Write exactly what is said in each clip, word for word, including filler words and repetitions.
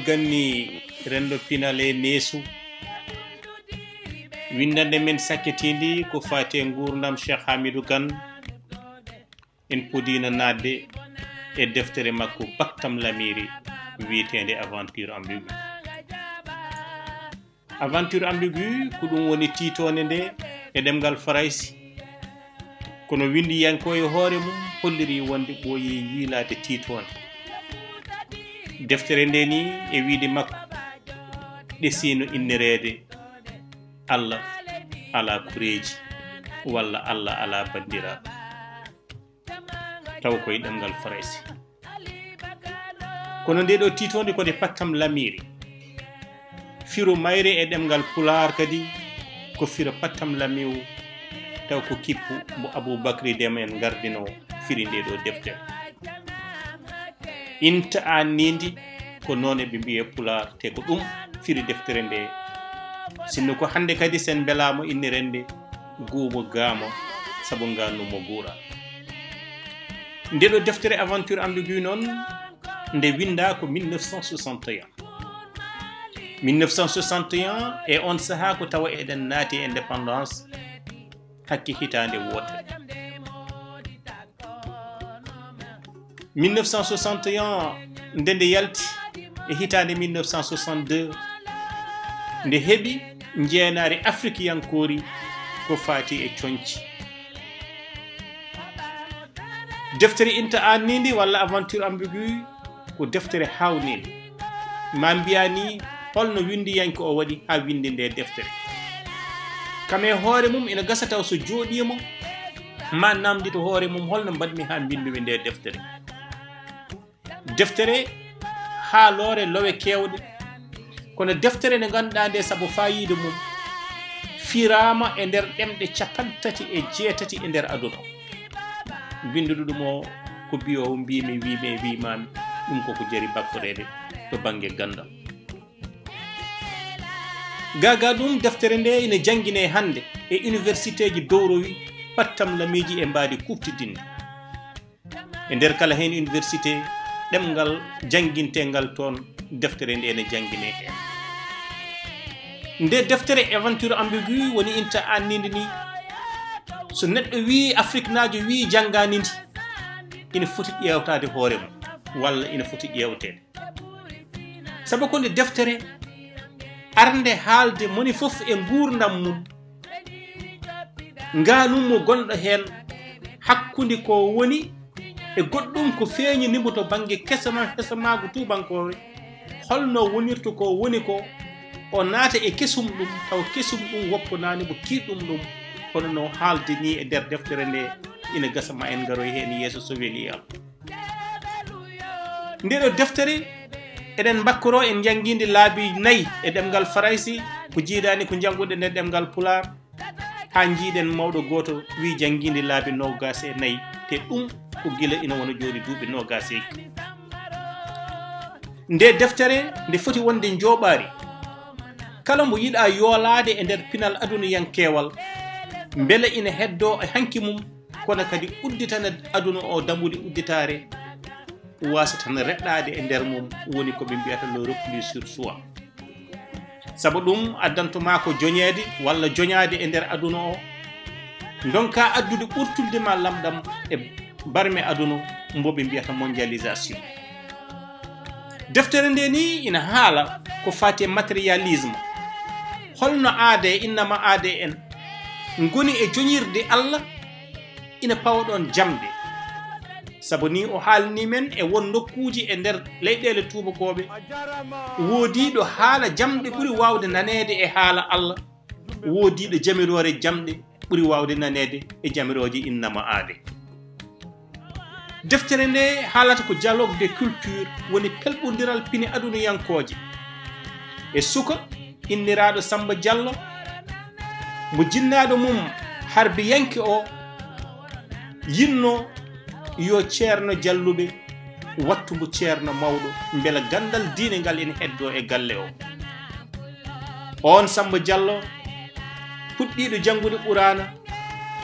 Ganni renndo pinal e neesu. Winndannde men sakkitiinde ko faati e nguurndam Cheikh Hamidou Kane. En podiino naatde e deftere makko Pactam Lamiiri wiyeteende Aventure Ambiguë. Aventure Ambiguë ko ɗum woni tiitoonde nde e ɗemngal Farayse. Kono winndiyankoojo hoore mum holliri wonde ɓooyi yiilaade tiitoonde. Deftere nde ni e wiyde makko ɗesiino innireede Allah alaa kureeji walla Allah alaa banndiraaɓe. Taw koye ɗemngal Farayse. Kono nde ɗo tiitoonde ko nde Pactam Lamiiri. Firo mayre e ɗemngal Pulaar kadi ko firo Pactam Lamiu, taw ko kippu mbo Aboubacry Deme en ngardinoo firi nde ɗo deftere. Inta an nindi ko noone ɓe mbiye Pulaar, te ko ɗum firi deftere nde. Sinno ko hannde kadi sen mbelaama inniren nde Guumo Gaamo, sabu ngannu mo guura. Nde ɗo deftere Aventure Ambiguë noon, nde winnda ko mille neuf cent soixante et un. Mille neuf cent soixante et un, e on sahaa ko tawa eɗen naati e indépendance hakke hitaande wootere. Mille neuf cent soixante et un, nde nde yalti e hitaande mille neuf cent soixante-deux, nde heɓi njeenaari afrikiyankoori ko faati e coñci. Deftere Inta An Nindi walla Aventure Ambiguë ko deftere haawninde. Ma mbiya ni, holno winndiyanke o waɗi haa winndi nde deftere? Kam e hoore mum ina gasa taw so jooɗiima, ma namndito hoore mum, holno mbaɗmi haa mbinndumi nde deftere? Deftere haaloore lowe keewɗe, kono deftere nde ngannduɗaa nde sabu faayiida mum firaama e nder ɗemɗe capanɗe tati e jeetati e nder aduna o. Winnduɗo ɗum o ko biyo mbimi, wimi, wimami, ɗum koko jari bakkoreede to bannge ganndal. Gaga ɗum deftere nde ina janngine hannde e universitéji dowrowi, pattamlamiiji e mbaadi kuuɓtidinɗi. E nder kala heen université, ɗemngal jannginteengal toon, deftere nde ene janngine heen. Nde deftere Aventure Ambiguë woni inta anninde ni, so neɗɗo wii Afriknaajo wii janngaani ndi, ina foti ƴeewtaade hoore mum, walla ina foti ƴeewteede. Sabu ko nde deftere arnde haalde moni fof e nguurndam mum, nganum mo gonɗo heen, hakkunde ko woni e goɗɗum ko feeñi nimo to bannge kesama, hesamaagu tuubankoore, holno wonirta ko woni ko, o naata e kesum ɗum, taw kesum ɗum wopponaani mo kiiɗum ɗum, kono no haalde ni e nder deftere nde, ina gasa ma en ngaroy heen yeeso so weli Allah. Nde ɗo deftere, eɗen mbakkoro en njanngiinde laabi nayi e ɗemngal Faraysi, ko jiidaani ko njannguɗen e ɗemngal Pulaar, haa njiiɗen mawɗo gooto wii janngiinde laabi noogaas e nayi, te ɗum ko gila ina wona jooni duuɓi noogaas e. Nde deftere, nde foti wonde njooɓaari. Kala mo yiɗaa yoolaade e nder pinal adunayankeewal, mbele ina heddoo e hanki mum, kono kadi udditana aduna o dammuɗe udditaare, waasa tan reɗɗaade e nder mum, woni ko ɓe mbiyata le repli sur soi. Sabu ɗum addanto maa ko joñeede walla joñaade e nder aduna o, ndonka addude ɓurtulde ma lamɗam e barme aduna mbo ɓe mbiyata mondialisation. Deftere nde ni ina haala ko faati e matérialisme. Holno aade, innama aade en, ngoni e joñirde Allah, ina pawa ɗoon jamɗe. Sabu ni o haalni men e won nokkuuji e nder leyɗeele tuubakooɓe, woodiiɗo haala jamɗe ɓuri waawde naneede e haala Allah, woodiiɗo jamiroore jamɗe ɓuri waawde naneede e jamirooje innama aade. Deftere nde haalata ko dialogue des cultures, woni pelɓondiral pine adunayankooje. E suka inniraaɗo Samba Diallo, mo jinnaaɗo mum harbiyanke o yinno yo Ceerno Jalluɓe wattu mo ceerno mawɗo, mbela ganndal diine ngal ene heddoo e galle o. Oon Samba Diallo, puɗɗiiɗo janngude Quraana,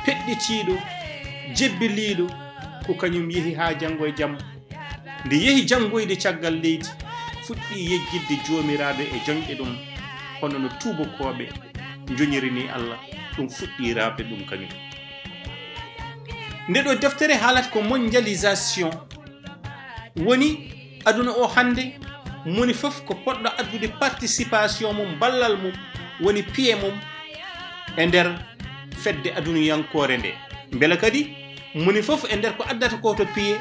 peɗɗitiiɗo, jebbiliiɗo, ko kañum yehi haa janngo e jam. Nde yehi janngoyde caggal leydi, fuɗɗii yejjitde Joomiraaɗo e joñɗe ɗum, hono no tuubakooɓe njoñiri ni Allah, ɗum fuɗɗii raɓde ɗum kañum. Nde ɗo deftere haalata ko mondialisation, woni aduna o hannde, moni fof ko poɗɗo addude participation mum, ballal mum, woni piye mum e nder fedde aduniyankoore nde. Mbela kadi moni fof e nder ko addata ko to piye,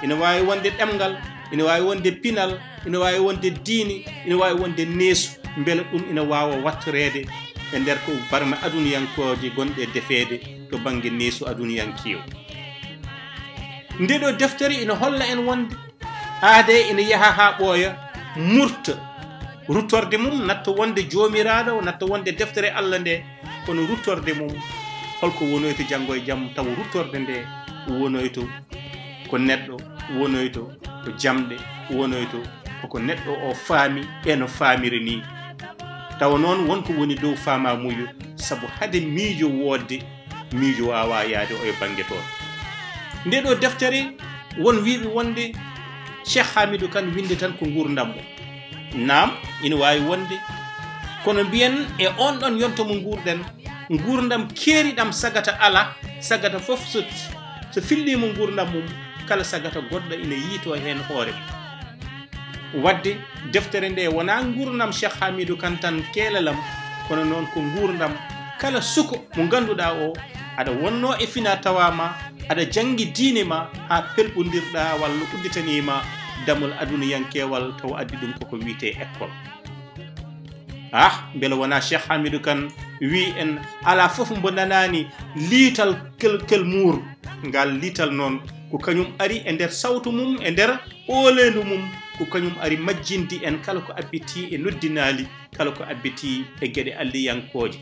ina waawi wonde ɗemngal, ina waawi wonde pinal, ina waawi wonde diine, ina waawi wonde neesu, mbela ɗum ina waawa wattoreede e nder ko barme aduniyankooje gonɗe e defeede to bannge neesu aduniyankeewu. Nde ɗo deftere ina holla en wonde aade ina yaha haa ɓooya, murta, ruttorde mum natta wonde Joomiraaɗo, natta wonde deftere Allah nde, kono ruttorde mum, holko wonoyta janngo e jam, tawa ruttorde nde wonoyta ko neɗɗo, wonoyta ko jamɗe, wonoyta koko neɗɗo o faami e no faamiri ni. Tawa noon wonko woni dow faamamuujo, sabu hade miijo woodde, miijo waawaa yahde o e bannge toon. Nde ɗo deftere, won wiiɓe wonde Cheikh Hamidou Kane winnde tan ko nguurndam mum. Naam, ina waawi wonde, kono mbiyen e oon ɗoon yonto mo nguurɗen, nguurndam keeriɗam sagata alaa, sagata fof so, so filliima nguurndam mum, kala sagata goɗɗo ina yiytoo heen hoore mum. Waɗde deftere nde wonaa nguurndam Cheikh Hamidou Kane tan keelalam, kono noon ko nguurndam kala suko mo ngannduɗaa o aɗa wonnoo e fina tawa ma, aɗa janngi diine ma haa pelɓondirɗaa walla udditanii ma damol aduniyankeewal tawa addi ɗum koko wiyetee école. Ah, mbela wonaa Cheikh Hamidou Kane wii en alaa fof mbo nanaani liital kel, kel muur. Ngal liital noon ko kañum ari e nder sawtu mum, e nder ooleendu mum, ko kañum ari majjinde en kala ko abbitii e noddinaali, kala ko abbitii e geɗe alliyankooje.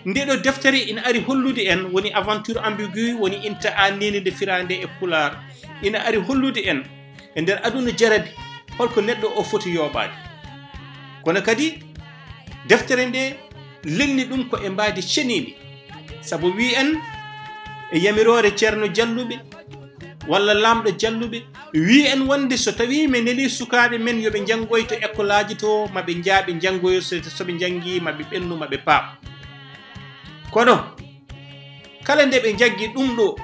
Nde ɗo deftere ina ari hollude en woni aventure ambiguë, woni inta aanniinde nde firaande e Pulaar, ina ari hollude en e nder aduna jarabi holko neɗɗo o foti yooɓaade. Kono kadi deftere nde lelni ɗum ko e mbaadi ceniiɗi, sabu wii en e yamiroore Ceerno Jalluɓe walla Laamɗo Jalluɓe, wii en wonde so tawii mi nelii sukaaɓe men yo ɓe njanngoy to ekkolaaji to, ma ɓe njaa ɓe njanngoyo, so, so ɓe njanngii ma ɓe ɓennu, ma ɓe paaɓ. Kono kala nde ɓe njaggi ɗum ɗo,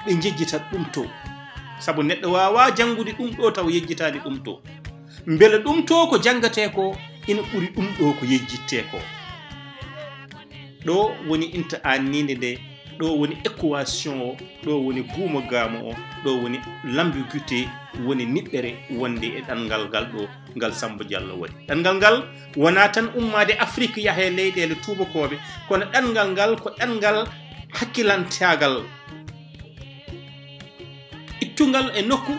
ɓe njejjitat ɗum to. Sabu neɗɗo waawaa janngude ɗum ɗo taw yejjitaani ɗum to. Mbela ɗum to ko janngatee ko ina ɓuri ɗum ɗo ko yejjittee ko. Ɗo woni inta aanniinde nde, ɗo woni équation o, ɗo woni guumo gaamo o, ɗo woni l'ambiguïté, woni niɓɓere wonde e ɗanngal ngal ɗo, ngal Sammba Jallo waɗi. Ɗanngal ngal wonaa tan ummaade Afrik yaha e leyɗeele tuubakooɓe, kono ɗanngal ngal ko ɗanngal hakkilantaagal. Ittungal e nokku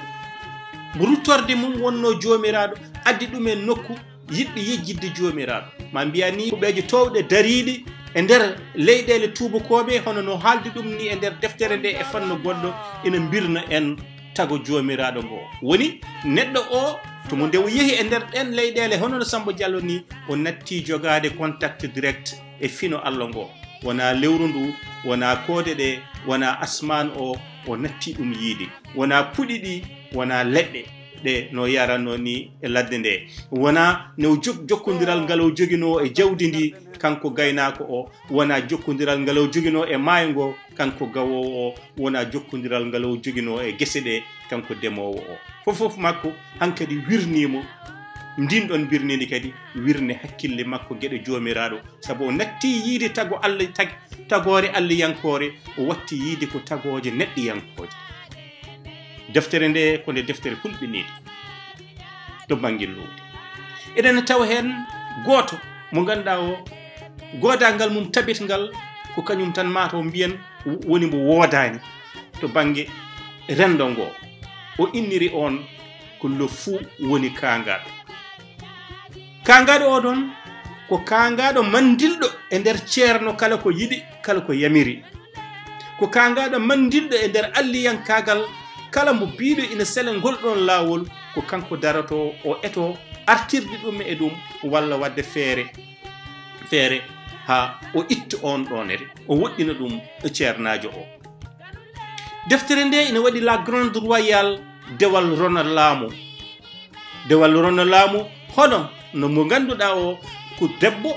mo ruttorde mum wonnoo Joomiraaɗo, addi ɗum e nokku yiɗɓe yejjitde Joomiraaɗo. Ma mbiya ni, kuɓeeje toowɗe dariiɗe e nder leyɗeele tuubakooɓe, hono no haaldi ɗum ni e nder deftere nde e fannu goɗɗo, ina mbirna en tago Joomiraaɗo ngo. Woni neɗɗo o, to mo nde o yehi e nder ɗen leyɗeele, hono no Sammba Jallo ni, o natti jogaade contact direct e fino Allah ngo. Wonaa lewru ndu, wonaa koode ɗe, wonaa asmaan o, o natti ɗum yiide. Wonaa puɗi ɗi, wonaa leɗɗe ɗe no yaranno ni e ladde nde. Wonaa new jok-, jokkondiral ngal o joginoo e jawdi ndi, kanko gaynaako o. Wonaa jokkondiral ngal o joginoo e maayo ngo, kanko gawoowo o. Wonaa jokkondiral ngal o joginoo e gese ɗe, kanko demoowo o. Fof fof makko hankadi wirnii mo. Ndin ɗon birnindi kadi wirne hakkille makko geɗe Joomiraaɗo, sabu o natti yiide tago Allah, tag-, tagoore Allayankoore, o watti yiide ko tagooje neɗɗiyankooje. Deftere nde ko nde deftere hulɓiniinde to bannge loowdi. Eɗen tawa heen gooto mo ngannduɗaa o, goodaangal mum tabitngal ko kañum tan, maa taw mbiyen woni mo woodaani to bannge renndo ngo. O inniri oon ko le fou, woni kaangaaɗo. Kaangaaɗo o ɗon ko kaangaaɗo manndilɗo e nder ceerno kala ko yiɗi, kala ko yamiri. Ko kaangaaɗo manndilɗo e nder alliyankaagal, kala mo biiɗo ina sela ngol ɗon laawol, ko kanko darotoo, o etoo artirde ɗum e ɗum, walla waɗde feere, feere haa o itta oon ɗoon ere, o woɗɗina ɗum ceernaajo o. Deftere nde ina waɗi La Grande Royale, Dewal Rona Laamu. Nde wallurono laamu hono no mo ngannduɗaa o ko debbo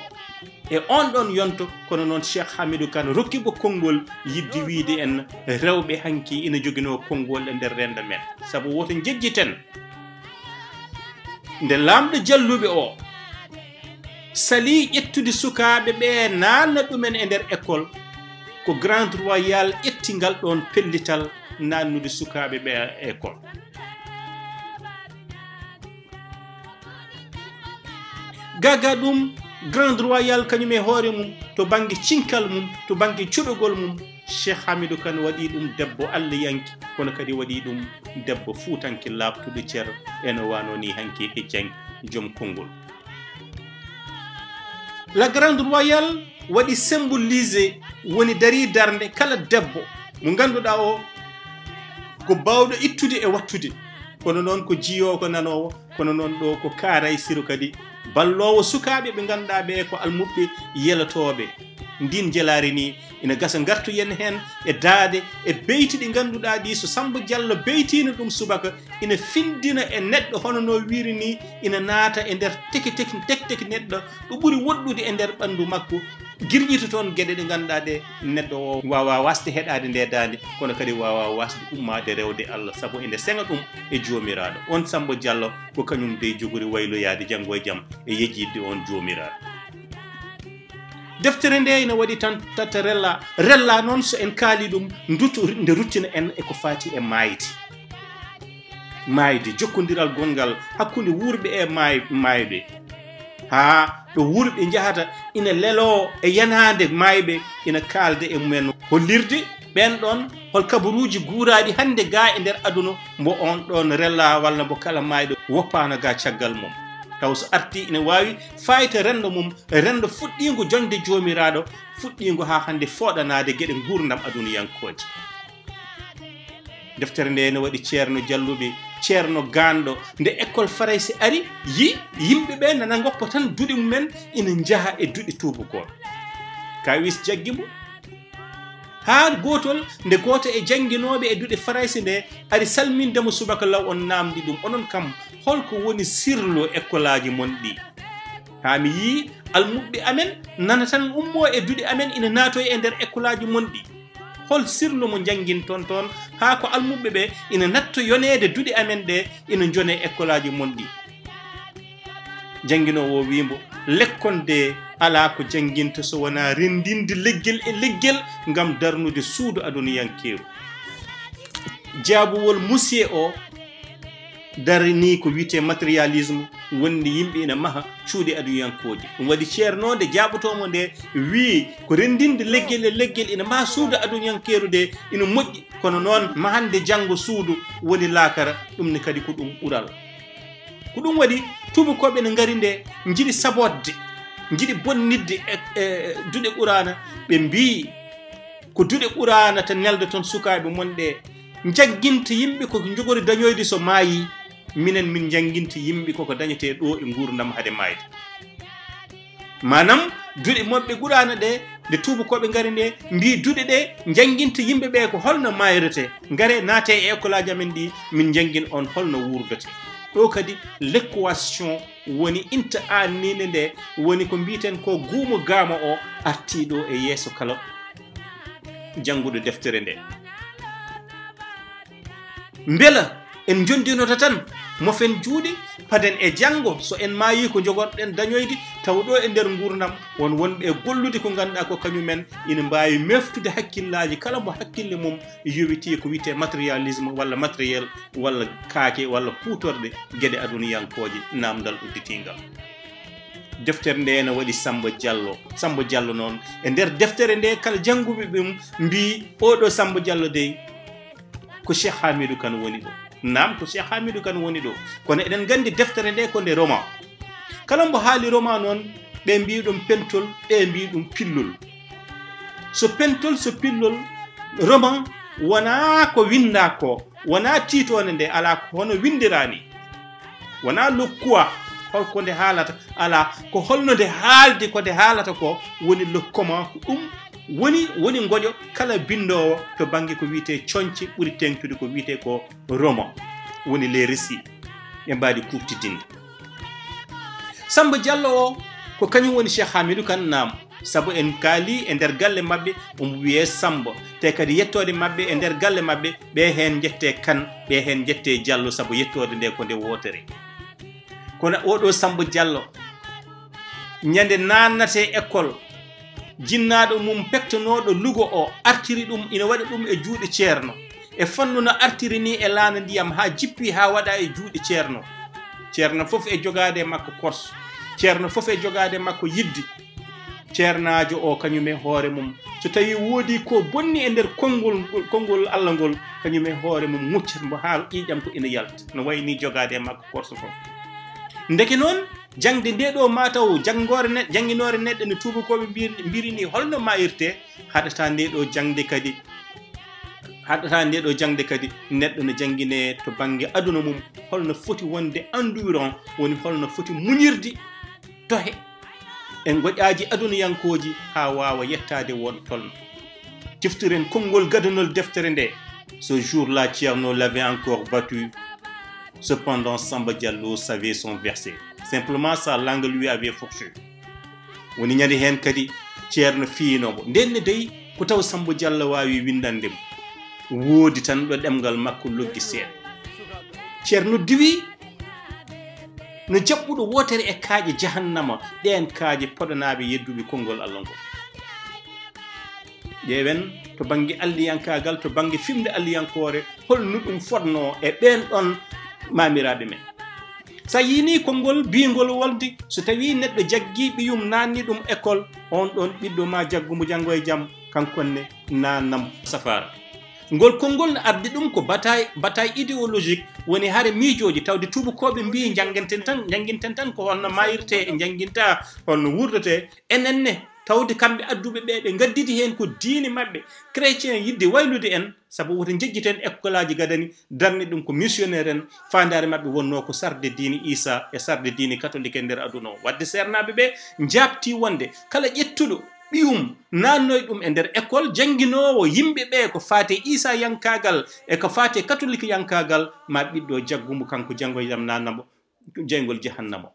e on ɗon yonto, kono noon Cheikh Hamidou Kane rokki mo konngol yiɗde wiyde en rewɓe hanki ina njoginoo konngol e nder renndo men. Sabu woto njejjiten, nde laamɗo jalluɓe o salii ƴettude sukaaɓe ɓe naatna ɗumen e nder école, ko Grande Royale ƴetti ngal ɗoon pellital naatnude sukaaɓe ɓe e école. Gaa gaa ɗum, Grande Royale kañum e hoore mum, to bannge cinkal mum, to bannge cuɗogol mum, Cheikh Hamidou Kane waɗi ɗum debbo Allayanke, kono kadi waɗi ɗum debbo fuutanke laaɓtuɗo cer, eno wano ni hanki e jang joom konngol. La Grande Royale waɗi symbolisé, woni darii darnde kala debbo mo ngannduɗaa o ko baawɗo ittude e wattude, kono noon ko jiyoowo, ko nanoowo, kono noon ɗo ko kaaray siru kadi balloowo sukaaɓe ɓe ngannduɗaa ɓe ko almuɓɓe yelotooɓe. Ndin jelaari ni ina gasa ngartoyen heen e daade e beyti ɗi ngannduɗaa ɗi, so Sammba Jallo beytiino ɗum subaka, ina findina e neɗɗo hono no wiiri ni, ina naata e nder teke teke, tek teke neɗɗo, ɗo ɓuri woɗɗude e nder ɓanndu makko, girƴita toon geɗe ɗe ngannduɗaa ɗe neɗɗo o waawaa waasde heɗaade nde daande, kono kadi waawaa waasde ummaade rewde Allah, sabu ene seŋa ɗum e Joomiraaɗo. On Sammba Jallo ko kañum dey jogori wayloyaade janngo e jam e yejjitde on Joomiraaɗo. Deftere nde ina waɗi tan tata rella, rella noon so en kaali ɗum, ndutu-, nde ruttina en e ko faati e maayde. Maayde, jokkondiral gonngal hakkunde wuurɓe e maay-, maayɓe. Haa ɗo wuurɓe njahata ina leloo e yanaande maayɓe, ina kaalda e mumen hollirde ɓeen ɗoon hol kabaruuji guuraaɗi hannde gaa e nder aduna, mbo on ɗoon rella walla mbo kala maayɗo woppaano gaa caggal mum. Taw so artii ina waawi faayta renndo mum, renndo fuɗɗiingo joñde Joomiraaɗo, fuɗɗiingo haa hannde fooɗanaade geɗe nguurndam aduniyankooje. Deftere nde ene waɗi ceerno jalluɓe, ceerno gaanɗo. Nde école Farayse ari, yi yimɓe ɓe nana ngoppa tan duɗe mumen ina njaha e duɗe tuubakooɓe. Kawis jaggi mo. Haa gootol, nde gooto e jannginooɓe e duɗe Farayse nde ari salminde mo subaka law, on naamndi ɗum, "Onon kam, holko woni sirlu ekolaaji mon ɗi? Haa mi yii almuɓɓe amen nana tan ummoo e duɗe amen ina naatoya e nder ekolaaji mon ɗi." Hol sirlu mo njannginton toon, haa ko almuɓɓe ɓe ina natto yoneede duɗe amen ɗe, ina njone ekolaaji mon ɗi? Jannginoowo o wii mbo, lekkol nde alaa ko jannginta so wonaa renndinde leggel e leggel ngam darnude suudu aduniyankeeru. Jaabuwol musiye o darini ko wiyetee matérialisme, wonde yimɓe ina maha cuuɗi adunyankooji. Ɗum waɗi ceerno nde jaaɓotoo mo nde wii ko renndinde leggel e leggel ina maha suudu adunyankeeru nde ina moƴƴi, kono noon mahande janngo suudu woni laakara, ɗum ne kadi ko ɗum ɓural. Ko ɗum waɗi tuubakooɓe ne ngari nde njiɗi sabotde, njiɗi bonnitde e, e duɗe Quraana, ɓe mbii, ko duɗe Quraana tan nelda toon sukaaɓe mon ɗe, njannginta yimɓe ko njogori dañoyde so maayii, minen min njannginta yimɓe koko dañetee ɗo e nguurndam hade maayde. Maanaam, duɗe maɓɓe Quraana ɗe, nde tuubakooɓe ngari nde, mbii duɗe ɗe njannginta yimɓe ɓe ko holno maayretee. Ngare naate e ekolaaji amen ɗi, min njanngin on holno wuurdetee. Ɗo kadi, l'équation woni inta aanniinde nde, woni ko mbiiten ko guumo gaama o artii ɗo e yeeso kala jannguɗo deftere nde. Mbela en njondinota tan, mofen juuɗe, paden e janngo, so en maayii ko njogorɗen dañoyde, taw ɗo e nder nguurndam won wonɓe e gollude ko ngannduɗaa ko kañumen ina mbaawi meftude hakkillaaji kala mo hakkille mum yowitii ko wiyetee matérialisme walla matériel walla kaake walla kuutorɗe geɗe aduniyankooje, naamndal udditiingal. Deftere nde ene waɗi Sammba Jallo. Sammba Jallo noon, e nder deftere nde, kala jannguɓe ɗum mbii, "Oɗo Sammba Jallo dey, ko Cheikh Hamidou Kane woni ɗo." Naam, ko Cheikh Hamidou Kane woni ɗo. Kono eɗen nganndi deftere nde ko nde roman. Kala mbo haali roman noon, ɓe mbii ɗum pentol, ɓe mbii ɗum pillol. So pentol, so pillol, roman wonaa ko winndaa ko, wonaa tiitoonde nde, alaa ko hono winndiraa ni. Wonaa lokkuwa, holko nde haalata, alaa, ko holno nde haaldi, ko nde haalata ko woni le comment, ko ɗum woni, woni ngoƴo kala binndoowo to bannge ko wiyetee coñce, ɓuri teeŋtude ko wiyetee ko roman, woni les récits. ɓe mbaadi kuuɓtidinde. Samba Diallo o, ko kañum woni Cheikh Hamidou Kane, naam, sabu en kaali e nder galle maɓɓe, omo wiyee Samba, te kadi yettoode maɓɓe e nder galle maɓɓe, ɓe heen njettee Kane, ɓe heen njettee Diallo, sabu yettoode nde ko nde wootere. Kono oɗo Samba Diallo, ñande naannatee école, jinnaaɗo mum pektonooɗo Lugo o artiri ɗum, ina waɗa ɗum e juuɗe Ceerno. E fannu no artiri ni e laana ndiyam, haa jippi, haa waɗa e juuɗe Ceerno. Ceerno fof e jogaade e makko korso. Ceerno fof e jogaade e makko yidde. Ceernaajo o, kañum e hoore mum, so tawii woodii ko bonni e nder konngol, konngol Allah ngol, kañum e hoore mum muccat mbo haa ƴiiƴam ko ina yalta. No wayi ni jogaade e makko korso fof. Ndeke noon, jaŋde nde ɗo mataw janngoore ne-, jannginoore neɗɗo no tuubakooɓe mbir-, mbiri ni, holno mayirtee? Haɗata nde ɗo jaŋde kadi, haɗata nde ɗo jaŋde kadi, neɗɗo no janngine to bannge aduna mum, holno foti wonde endurant, woni holno foti muñirde tohe e ngoƴaaji aduniyankooji haa waawa yettaade won tolno. Ciftiren konngol gadanol deftere nde: Ce jour-là, Thierno l'avait encore battu. Cependant, Samba Diallo savait son verset. Simplement, sa langue lui avait fourchu. Woni ñande heen kadi, Ceerno fiinoo mo. Ndeen ne dey, ko taw Samba Diallo waawi winndande mo? Woodi tan ɗo ɗemngal makko loggi seeɗa. Ceerno diwi no jaɓɓuɗo wootere e kaaƴe jahannama, ɗeen kaaƴe poɗanaaɓe yedduɓe konngol Allah ngol. Ƴeewen to bannge alliyankaagal, to bannge fimde alliyankoore, holno ɗum fotnoo e ɓeen ɗoon maamiraaɓe men. So a yiyii konngol biingol wonde, so tawii neɗɗo jaggii ɓiyum, naanni ɗum école, oon ɗoon ɓiɗɗo ma jaggu mo janngo e jam, kanko ne naanna mo safaara. Ngol konngol no addi ɗum ko bataille, bataille idéologique, woni hare miijooji, tawde tuubakooɓe mbii njannginten tan, njannginten tan ko holno mayirtee, e njanngintaa holno wuurdetee. Enen ne, tawde kamɓe adduɓe ɓe, ɓe ngaddidi heen ko diine maɓɓe, chrétien, yidde waylude en, sabu woto njejjiten ekkolaaji gadani, darni ɗum ko missionnaire en, faandaare maɓɓe wonnoo ko sarde diine Iisaa e sarde diine katolik e nder aduna o. Wadde seernaaɓe ɓe njaabtii wonde kala ƴettuɗo ɓiyum, naannoy ɗum e nder école, jannginoowo yimɓe ɓe ko faati e Iisaayankaagal e ko faati e katolikiyankaagal, ma ɓiɗɗo jaggu mo kanko janngo e jam naanna mo jeyngol jahannama.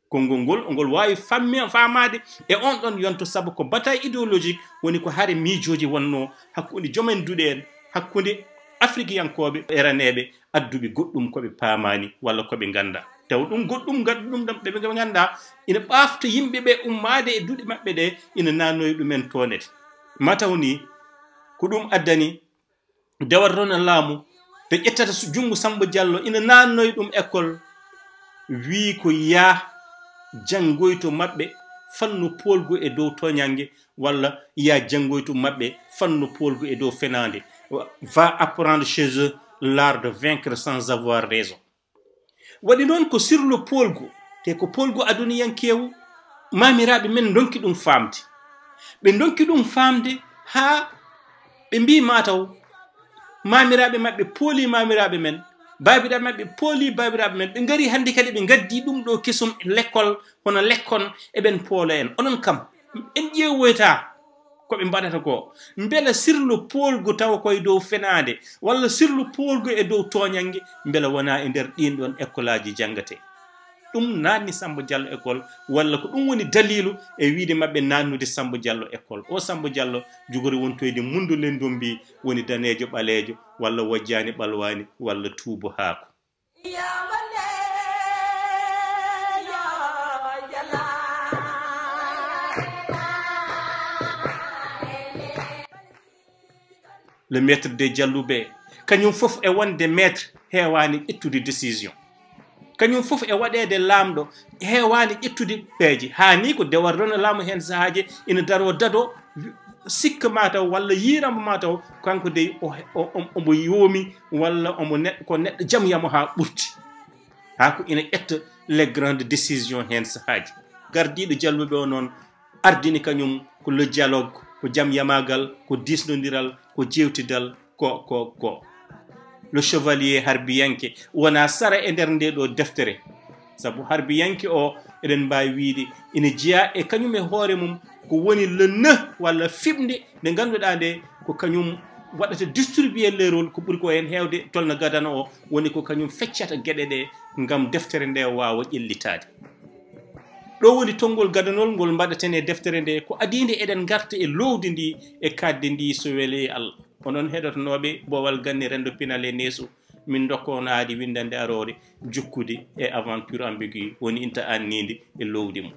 Konngol ngol, ngol waawi fammi-, faamaade e oon ɗoon yonto, sabu ko bataille idéologique, woni ko hare miijooji wonnoo hakkunde joom en duɗe en, hakkunde Afrikiyankooɓe, eraneeɓe, adduɓe goɗɗum ko ɓe paamaani walla ko ɓe nganndaa. Taw ɗum goɗɗum ngaddu ɗum ɗam ɓe, ɓe nganndaa, ina ɓaafta yimɓe ɓe ummaade e duɗe maɓɓe ɗe, ina naannoyi ɗumen toonete. Mataw ni, ko ɗum addani dewal rona laamu, ɓe ƴettata su-, junngo Samba Diallo, ina naannoyi ɗum école, wii ko yaa janngoyto maɓɓe fannu poolgu e dow tooñannge, walla yaa janngoyto maɓɓe fannu poolgu e dow fenaande. Va apprendre chez eux l'art de vaincre sans avoir raison. Waɗi noon ko sirlu poolgu, te ko poolgu aduniyankeewu, maamiraaɓe men ndonki ɗum faamde. Ɓe ndonki ɗum faamde haa ɓe mbii mataw maamiraaɓe maɓɓe pooli maamiraaɓe men, baabiraaɓe maɓɓe pooli baabiraaɓe men. Ɓe ngari hannde kadi ɓe ngaddi ɗum ɗo kesum e lekkol, hono lekkon eɓen poola en. Onon kam, en ƴeewoyta ko ɓe mbaɗata ko. Mbela sirlu poolgu tawa koye dow fenaande, walla sirlu poolgu e dow tooñannge, mbela wonaa e nder ɗiin ɗoon ekkolaaji janngatee? Ɗum naatni Samba Diallo école, walla ko ɗum woni daliilu e wiyde maɓɓe naatnude Samba Diallo école? O Samba Diallo jogori wontoyde mundu lenndu mbi woni daneejo ɓaleejo, walla wojjaani ɓalwaani, walla tuubo haako. Le maître de Diallo ɓe, kañum fof e wonde maître heewaani ƴettude décision. Kañum fof e waɗeede laamɗo heewaani ƴettude peeje. Haa ni ko dewal rona laamu heen sahaaji ina daroo dadoo, sikka mataw walla yiiramba mataw, kanko dey o, o, o, omo yoomi walla omo neɗɗo, ko neɗɗo jam yamo haa ɓurti. Haa ko ina ƴetta les grandes décisions heen sahaaji. Gardiiɗo Diallo ɓe o noon ardini kañum ko le dialogue, ko jam yamagal, ko diisnondiral, ko jeewtidal, ko, ko, ko. Le chevalier harbiyanke wonaa sara e nder nde ɗo deftere. Sabu harbiyanke o, eɗen mbaawi wiyde, ina jeyaa e kañum e hoore mum ko woni le nœud walla fiɓnde nde ngannduɗaa nde ko kañum waɗata distribuer les rôles, ko ɓuri ko heen heewde tolna gadano o, woni ko kañum feccata geɗe ɗe ngam deftere nde waawa ƴellitaade. Ɗo woni tonngol gadanol ngol mbaɗaten e deftere nde, ko adii nde eɗen ngarta e loowdi ndi e kaaɗdi ndi, so welee Allah. Onon heɗotonooɓe Boowal Ganni, Renndo Pinal e Neesu, min ndokka on aadi winndannde aroore jokkude e aventure ambiguë, woni inta anniinde e loowdi mum.